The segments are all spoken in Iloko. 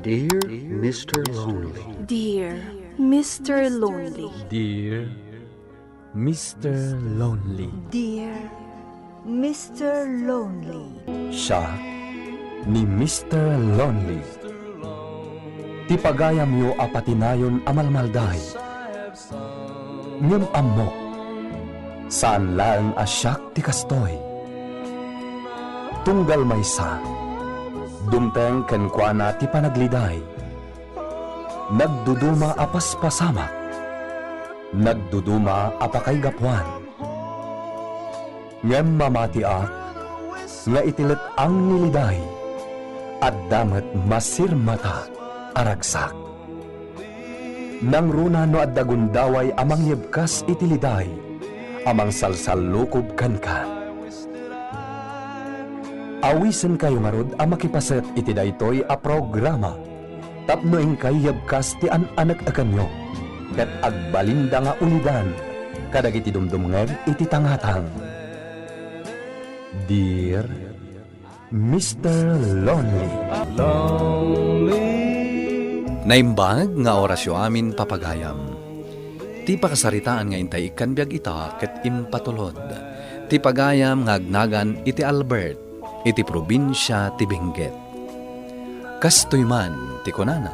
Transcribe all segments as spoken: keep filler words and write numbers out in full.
Dear Mister Lonely. Dear Mister Lonely. Dear Mister Lonely. Dear Mister Lonely. Siak ni Mister Lonely. Ti pagayamyo a patinayon a malmalday. Ngem ammok, saan laeng a siak ti kastoy. Tunggal maysa, dumteng kenkuana ti panagliday. Nagduduma a paspasamak, nagduduma a pakaigapuan. Ngem mamatiak nga iti let-ang ni Liday, adda met masirmata a ragsak. Nangruna no adda gundaway a mangyebkas iti Liday a mangsalsallukob kenka. Awisenkayo ngarud a makipaset iti daytoy a programa tapno inkay yebkas ti an-anek-ekenyo ket agbalinda nga ulidan kadagiti dumdumngeg iti tangatang. Dear Mister Lonely. Naimbag nga orasyo amin, papagayam. Ti pakasaritaan nga intay ikkan biag ita ket impatulod ti pagayam nga agnagan iti Albert, iti probinsia ti Benguet. Kastoy man ti kunana,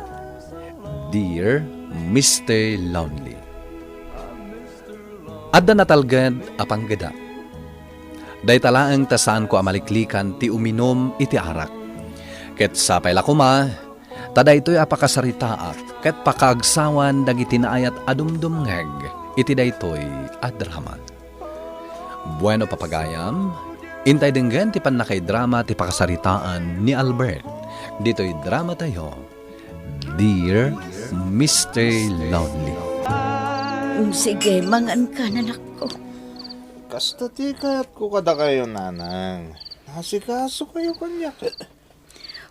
"Dear Mister Lonely." Adda natalged a panggeda. Dayta laeng ta saanko a maliklikan ti uminum iti arak. Ket sapay la koma, ta daytoy a pakasaritaak ket pakaagsawan dagiti naayat a dumdumngeg iti daytoy a drama. Bueno, papagayam, intay denggen ti pannakaidrama ti pakasaritaan ni Albert ditoy dramatayo, Dear Mister Lonely. Mm, sige, mangan ka, nanakko. Kasta ti kayatko kadakayo, nanang. Nasikaso kayo kaniak.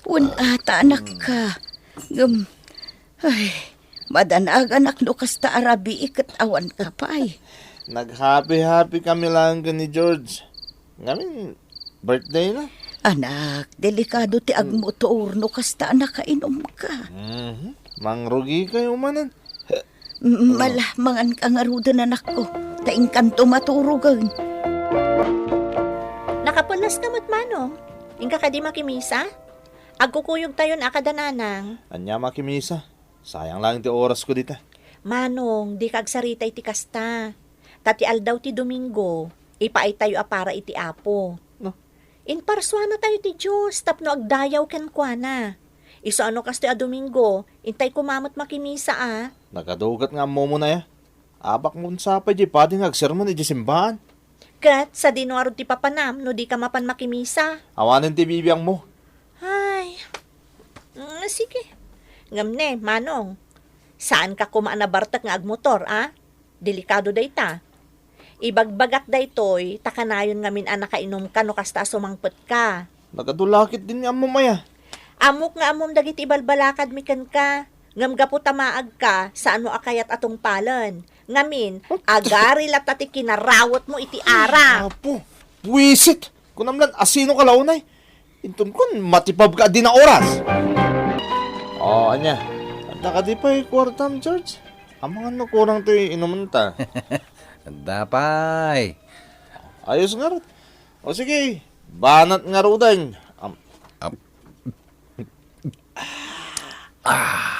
Wen ata, anak ka. Ngem, ay, madanaganak no kasta a rabii ket awan ka pay. Nag-happy-happy kami laeng ken ni George. Ngamin, birthday na. Anak, delikado ti agmotor no kasta a nakainom ka. Mhm. Mangrugi kayo manen. Mm, mala, mangan ka ngaruden, anakko, ta inkanto maturogen. Nakapunas ka met, Manong. Inka kadi makimisa? Agkukuyogtayon a kada nanang. Ania makimisa? Sayang laeng ti orasko dita. Manong, dika agsarita iti kasta. Ta ti aldaw ti Domingo, ipaaytayo a para iti Apo. No? Imparsuanatayo ti Dios tapno agdayaw kenkuana. Isu a no kastoy a Domingo, intay koma met makimisa a. Nagadugat nga ammomon aya. Apak mo sapay diay padi nga agsermon idiay simbaan. Ket sadino ngarud ti papanam no dika mapan makimisa? Awanen ti bibiangmo. Ay. Mm, sige. Ngem ne, Manong, saanka koma a nabartek nga agmotor, a? Delikado dayta. Ibagbagak daytoy, ta kanayon ngamin a nakainumka no kasta a sumangpetka. Nagadu la ketdin nga ammom aya. Ammok nga ammom dagiti ibalbalakadmi kenka. Ngem gapu ta maagka, saanmo a kayat a tungpalen. Ngamin, agari latta ti kinarawetmo iti ara. Apo, buisit! Kunam lan, asino ka la unay? Inton kun, matipabka a di na oras. O, ania? Adda kadi pay kuartam, George? Amangan no kurang toy inumenta. Adda pay. Ayos ngarud. O sige, banat ngaruden. Am- Am- Ah.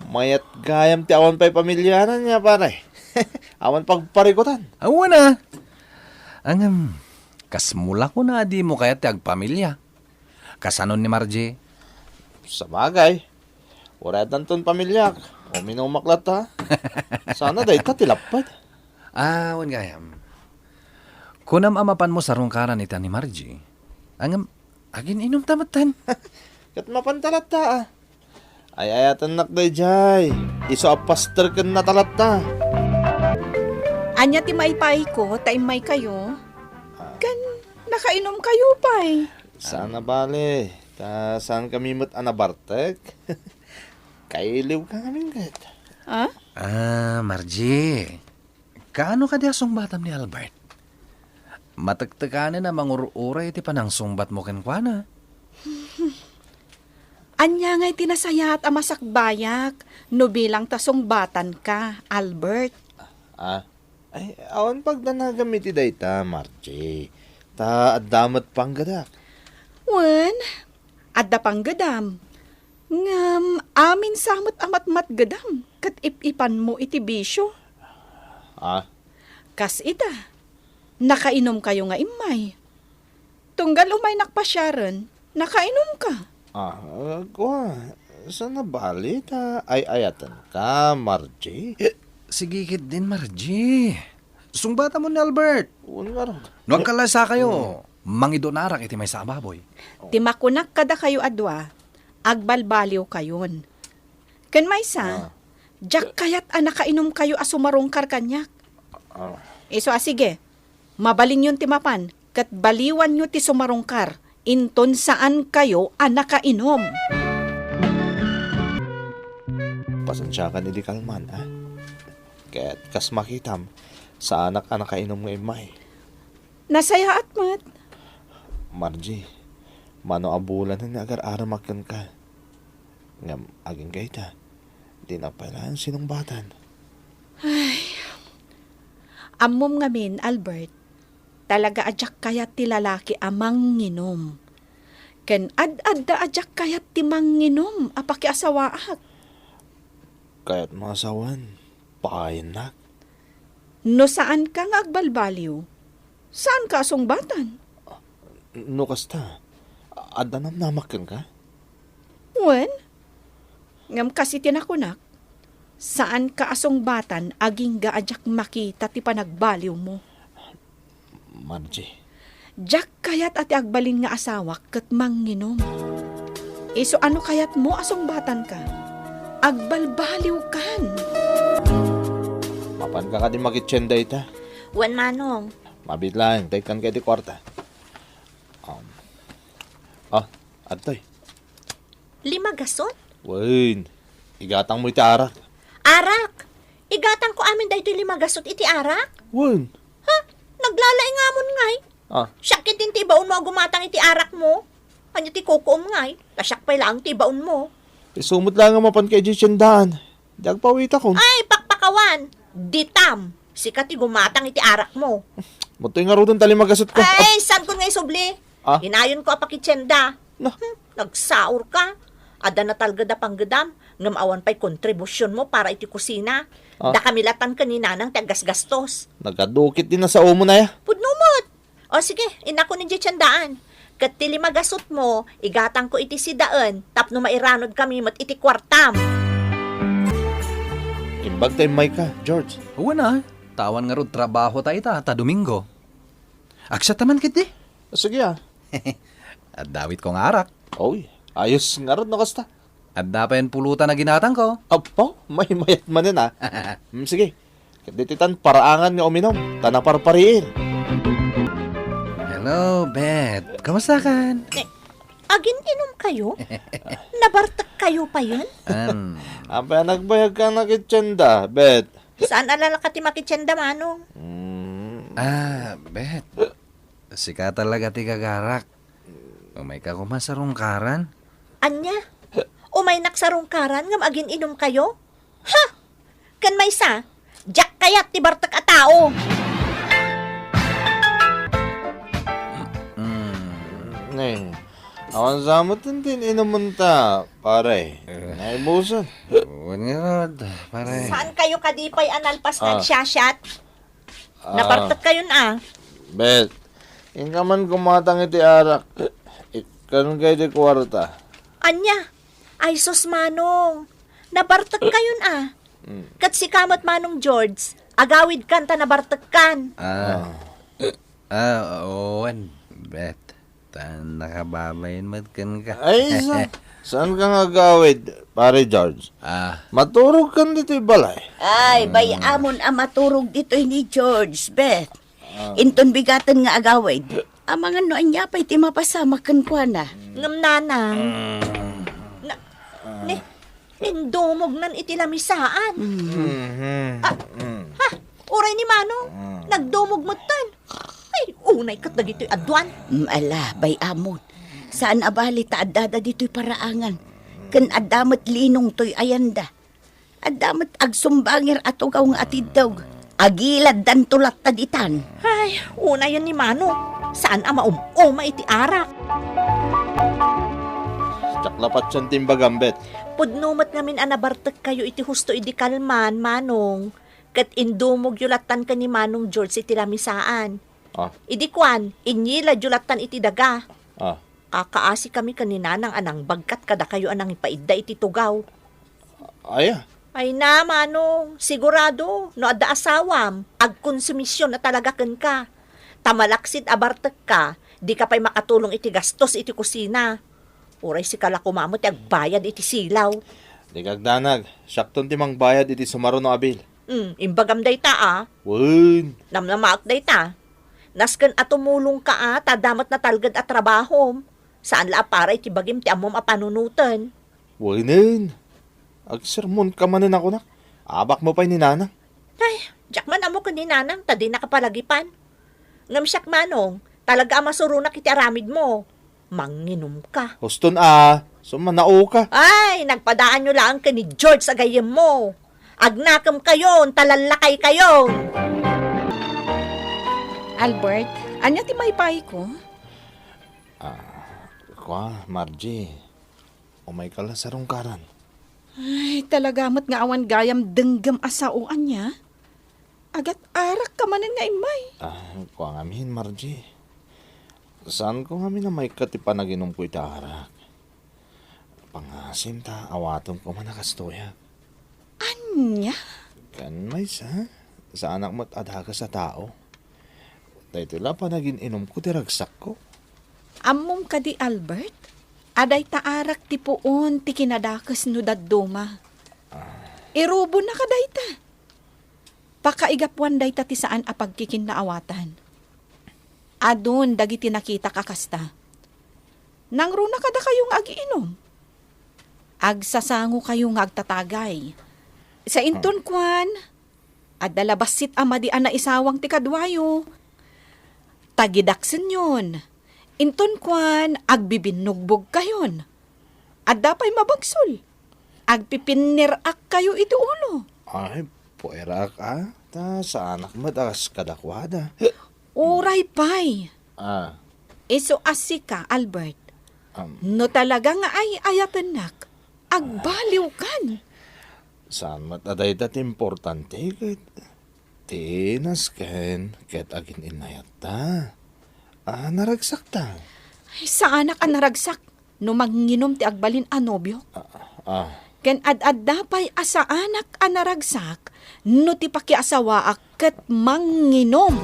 Mayat gayam ti awan pay pamilianan nga, pare. Awan pagparikutan. Awan a. Ngem, kasmo la kuna a dimo kayat ti agpamilia? Kasano ni Margie? Sabagay. Uray addanton pamiliak, uminumak latta. Sana dayta ti lapped. Ah, wen gayam. Kunam a mapanmo sarungkaran ita ni Margie. Ngem, agin-inumta metten. Ket mapanta latta, a. Ay-ayatennak daydiay. Isu a paster ken natalatta. Ania ti maipaayko ta immaykayo? Ken nakainumkayo pay. Saan a bale, ta saankami met a nabartek. Kailiwka ngamin ket. Ah? Ah, Margie, kaano kadi a sungbatam ni Albert? Matektekanen a mangur-uray ti panangsungbatmo kenkuana. Ania ngay ti nasayaat a masakbayak no bilang ta sungbatanka, Albert? Ah, ay, awan pagdanagam iti dayta, Margie. Ta adda met panggedak. Wen, adda panggedam. Ngem amin sa met a matmatgedam ket ip-ipanmo iti bisio. Ah? Kas ita, nakainumkayo nga immay. Tunggal umaynak pasiaren, nakainumka. Ah, kua, saan a bali ta ay-ayatenka, Margie? Sige ketdin, Margie. Sungbatam ni Albert. Wen ngarud. No agkalaysakayo, mangidunarak iti maysa a baboy. Ti makunak kadakayo a dua, agbalbaliwkayon. Ken maysa, Ah. diak kayat a nakainumkayo a sumarungkar kaniak. Ah. Isu a sige, mabalinyon ti mapan, ket baliwanyo ti sumarungkar, inton saankayo a nakainum. Pasensiakan idi kalman, ah. Ket kas makitam, saanak a nakainum nga immay. Nasayaat met. Margie, mano a bulanen nga agar-aramak kenka. Ngem agingga ita, dinak pay laeng sinungbatan. Ay. Ammom ngamin, Albert, talaga a diak kayat ti lalaki a manginum. Ken ad-adda a diak kayat ti manginum a pakiasawaak. Kayatmo a sawen, payennak. No saanka nga agbalbaliw, saanka a sungbatan. No kasta, adda namnamak kenka? Wen, ngem kas iti nakunak, saanka a sungbatan agingga a diak makita ti panagbaliwmo. Margie. Diak kayat a ti agbalin nga asawak ket manginum. Isu a no kayatmo a sungbatanka, agbalbaliwkan. Mapanka kadi makitienda ita? Wen, Manong. Mabiit laeng, ta ikkanka iti kuarta. Um, ah, adtoy. Lima gasut? Wen, igatangmo iti arak. Arak? Igatangko amin daytoy lima gasut iti arak? Wen. Ha? Naglalaingamon ngay? Ah. Siak ketdin ti ibaonmo a gumatang iti arakmo. Ania ti kukuom ngay? Ta siak pay laeng ti ibaonmo. Isu met laeng a mapanka idiay tiendaan. Di agpawitakon. Ay, pakpakawan! Ditam! Sika ti gumatang iti arakmo. Madtoy ngaruden ta lima gasutko. Ay, saankon nga isubli. Ah? Inayonko a pakitienda. Na? Hmm, nagsaurka. Adda natalged a panggedam, ngem awan pay kontribusionmo para iti kusina. Ah? Dakami latta ken ni Nanang ti aggasgastos. Nagadu ketdin a saomo, Nay, a. Pudno met. O sige, innakon idiay tiendaan. Ket ti lima gasutmo, igatangko iti sidaen tapno mairanudkami met iti kuartam. Imbag ta immayka, George. Wen a, ta awan ngarud trabahota ita ta Domingo. Agsiatta man ketdi? Sige a. Adda awitko nga arak. Oy, ayos ngarud no kasta. Adda payen pulutan a ginatangko. Apo, maymayat manen a. Mm, sige. Ket ditoy tan paraangan nga uminum, ta naparpariir. Hello, Beth. Kumusta kan? Eh, agin-inumkayo? Nabartekkayo payen? An? Apay a nagbayagka a makitienda, Beth? Saan a lalaka ti makitienda, Manong? Mm. Ah, Beth. Sika talaga ti gagarak. Umayka koma sarungkaran? Ania? Umaynak sarungkaran ngem agin-inumkayo? Ha? Ken maysa, diak kayat ti bartek a tao. Mm. Neng, awan sa met ti inumenta, pare. Eh. Naibusan. Wen ngarud, pare. Saankayo kadi pay a nalpas nga Ah. agsiasiat? Ah. Nabartekkayon a. Beth, inka man gumatang iti arak. Ikkanka iti kuarta. Ania? Ay sus, Manong. Nabartekkayon a. Mm. Ket sika met, Manong George, agawidkan ta nabartekkan. Ah. Ah. Ah, wen, Beth. Ta nakababain met kenka. Ay, sa-, saanka nga agawid, Pare George? Ah. Maturogkan ditoy balay. Ay, bay-amon a maturog ditoy ni George, Beth. Ah. Inton bigaten nga agawid, amangan no ania pay ti mapasamak kenkuana. Ngem nanang, Mm. na-, ni, indumognan iti lamisaan. Mm. Mhm. Ah, Mm. ha, uray ni Manong, Mm. nagdumog metten. Ay, unay ket dagitoy aduan. Mm, ala, bay-amon. Saan a bali ta addada ditoy paraangan. ken adda met linong toy ayanda. Adda met agsumbangir a tugaw nga atiddog. Agiladdanto latta ditan. Ay, unayen ni Manong. Saan a maum-uma iti arak. Diak la patien ti imbagam, Bet. Pudno met ngamin a nabartekkayo iti husto idi kalman, Manong. Ket indumogyo lattan ken ni Manong George iti lamisaan. Ah. Idi kuan, inyiladyo lattan iti daga. Ah. Kakaasikami ken ni Nanang a nangbagkat kadakayo a nangipaidda iti tugaw. Aya? Ay na, Manong, sigurado, no adda asawam, agkonsumision a talaga kenka. Ta malaksid a bartekka, dika pay makatulong iti gastos iti kusina. Uray sika la koma met ti agbayad iti silaw. Dika agdanag, siakton ti mangbayad iti sumaruno a bill. Hmm, imbagam dayta, a. Wen. Namnamaak dayta. Nasken a tumulongka, a, ta adda met natalged a trabahom. Saan la a para iti bagim ti ammom a panunoten. Wenen. Agsermonka manen a kunak. Abakmo pay ni Nanang. Ay, diak man ammo ken ni Nanang ta dinaka palagipan. Ngem siak, Manong, talaga a masuronak iti aramidmo. Manginomka. Huston a, sumanaoka. Ay, nagpadaanyo laeng ken ni George a gayyemmo. Agnakemkayon, ta lallakaykayonto. Albert, ania ti maypayko? Ah, kua, Margie. Umayka la sa rungkaran. Ay, talaga met nga awan gayam denggem a sao, ania? Agat-arakka manen nga immay. Ah, kua ngamin, Margie. Saanko ngamin a maikkat ti panaginumko iti arak. Pangasim ta awatem koma a kastoyak. Ania? Ken maysa, saanak met a dakes a tao. Daytoy la panagin-inumko ti ragsakko. Ammom kadi, Albert? A dayta arak ti puon ti kinadakes no dadduma. Ah. Irubonaka dayta. Pakaigapuan dayta ti saan a pagkikinnaawatan. Adun dagiti nakitak a kasta. Nangruna kadakayo nga agiinum. Agsasangokayo nga agtatagay. Sa inton kuan, adda la bassit a madi a naisawang ti kaduayo. Tagidaksenyon. Inton kuan, agbibinnugbogkayon. Adda pay mabagsul. Agpipinnirakkayo iti ulo. Ay, puerak a. Ta saanak met a kas kadakuada. Uray pay. Ah. Isu a sika, Albert. Am. No talaga nga ay-ayatennak, agbaliwkan. Saan met a dayta ti importante ket ti nasken ket agin-innayatta. Ah, naragsakta. Ay, saanak a naragsak no manginum ti agbalin a nobiok. Ah, ah. Ken ad-adda pay a saanak a naragsak no ti pakiasawaak ket manginum.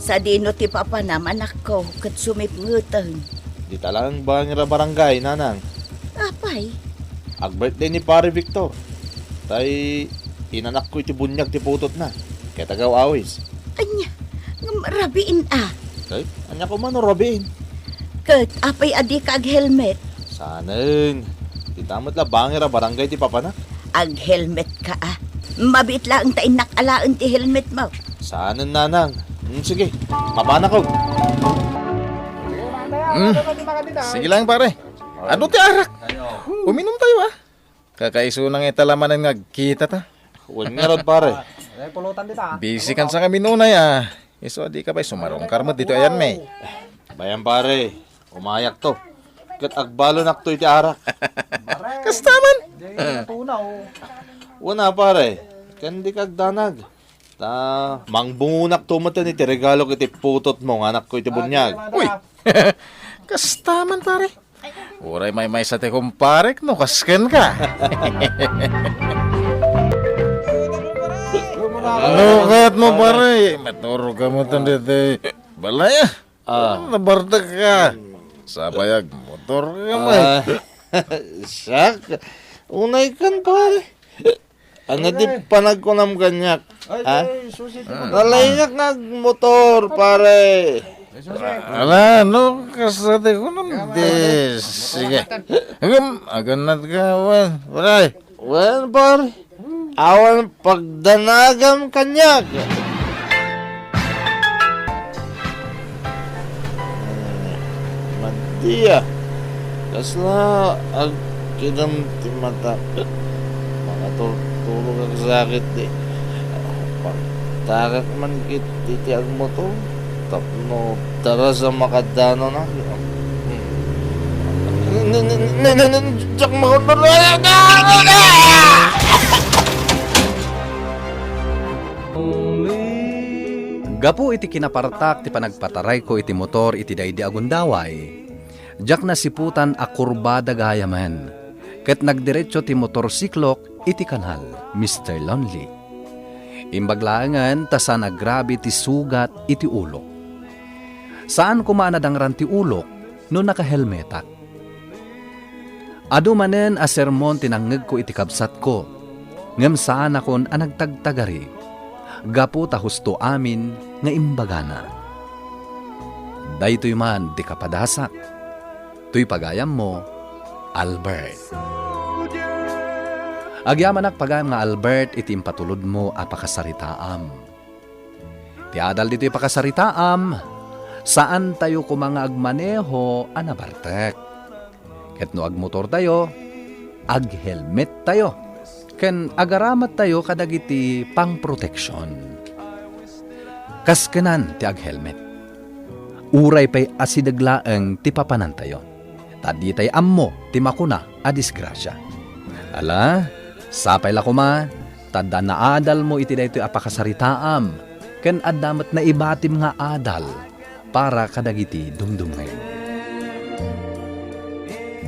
Sadino ti papanam, anakko, ket sumipngeten? Dita laeng bangir a barangay, nanang. Apay? Ag-birthday ni Pare Victor. Tay, inanakko iti buniag ti putotna. Ket agaw-awis. Ania? Ngem rabiin a? Ay, ania koma no rabiin? Ket apay a dika ag-helmet? Saanen. Dita met la bangir a barangay ti papanak. Ag-helmet ka a. Mabiit laeng ta innak alaen ti helmet mo. Saanen, nanang. Hmm, sige. Mabanakon. Hmm. Sige lang, pare. Adu ti arak. Uminum tayo, ah. Kakaisuna nga ita la manen nga agkita ta. Wen ngarud, pare. Busy kan sa kami nunay, ah. Isu a dika pay sumarungkar met ditoy ayanmi. Bayan, pare. Umayakto. Ket agbalonakto iti arak. Kasta man. Wen a, pare. Ken dika agdanag. Ta, mangbungonakto met iti regalok iti putotmo nga anakko iti buniag. Uy! Kasta man, pare. Uray maymaysa ti kumparek no kas kenka. No kayatmo, pare, maturog ka met ditoy balay, ah. Ah. Nabartek ka. Sapay agmotor ka met. Ah, siak. Unay kan, pare. Ania ti panagkunam kaniak? Ay, ha? Ay, susi, ti motor. Nalaingak nga agmotor, pare. Ay, susi. Ala, no, kasta ti kunam di. Sige. Agam, agannad ka, wen, pare. Wen, pare. Awan pagdanagam kaniak. Iya, kasla agkidem ti matak ket makaturturogak sakit di. Pagtarak man ket iti agmotor tapno daras a makadanonak. Diak makontrol. Gapu iti kinapartak ti panagpatarayko iti motor iti daydi a gundaway, diak nasiputan a kurbada gayamen, ket nagdiretso ti motorsiklok iti kanal, Mister Lonely. Imbag laengen ta saan a grabe ti sugat iti ulok. Saan koma a nadangran ti ulok no nakahelmetak. Adu manen a sermon ti nangngegko iti kabsatko, ngem saanakon a nagtagtagari, gapu ta husto amin nga imbagana. Daytoy man ti kapadasak. Toy pagayammo, Albert. Agyamanak pagayam nga Albert iti impatulodmo a pakasaritaam. Ti adal ditoy pakasaritaam, saantayo koma nga agmaneho a nabartek. Ket no agmotortayo, aghelmettayo, ken agaramadtayo kadagiti pangproteksion. Kaskenan ti aghelmet. Uray pay asideg laeng ti papanantayo, ta ditay ammo ti makuna a disgrasia. Ala, sapay la koma, ta adda naadalmo iti daytoy a pakasaritaam, ken adda met naibatim nga adal para kadagiti dumdumngeg.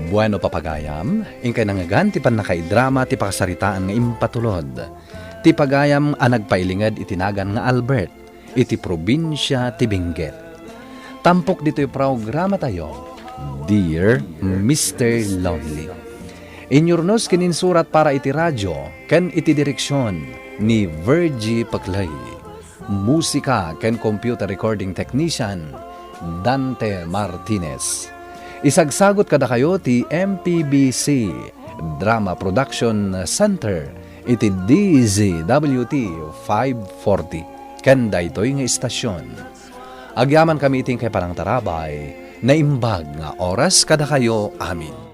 Bueno, papagayam, inkay nangngegan ti pannakaidrama ti pakasaritaan nga impatulod ti pagayam a nagpailinged iti nagan nga Albert iti probinsia ti Benguet. Tampok ditoy programatayo, Dear Mister Lonely. Inyurnos ken insurat para iti radio ken iti direksion ni Virgie Paclay. Musika ken computer recording technician, Dante Martinez. Isagsagut kadakayo ti M P B C Drama Production Center iti D Z W T five forty ken daytoy nga istasion. Agyamankami iti inkay panangtarabay, naimbag nga oras kadakayo amin.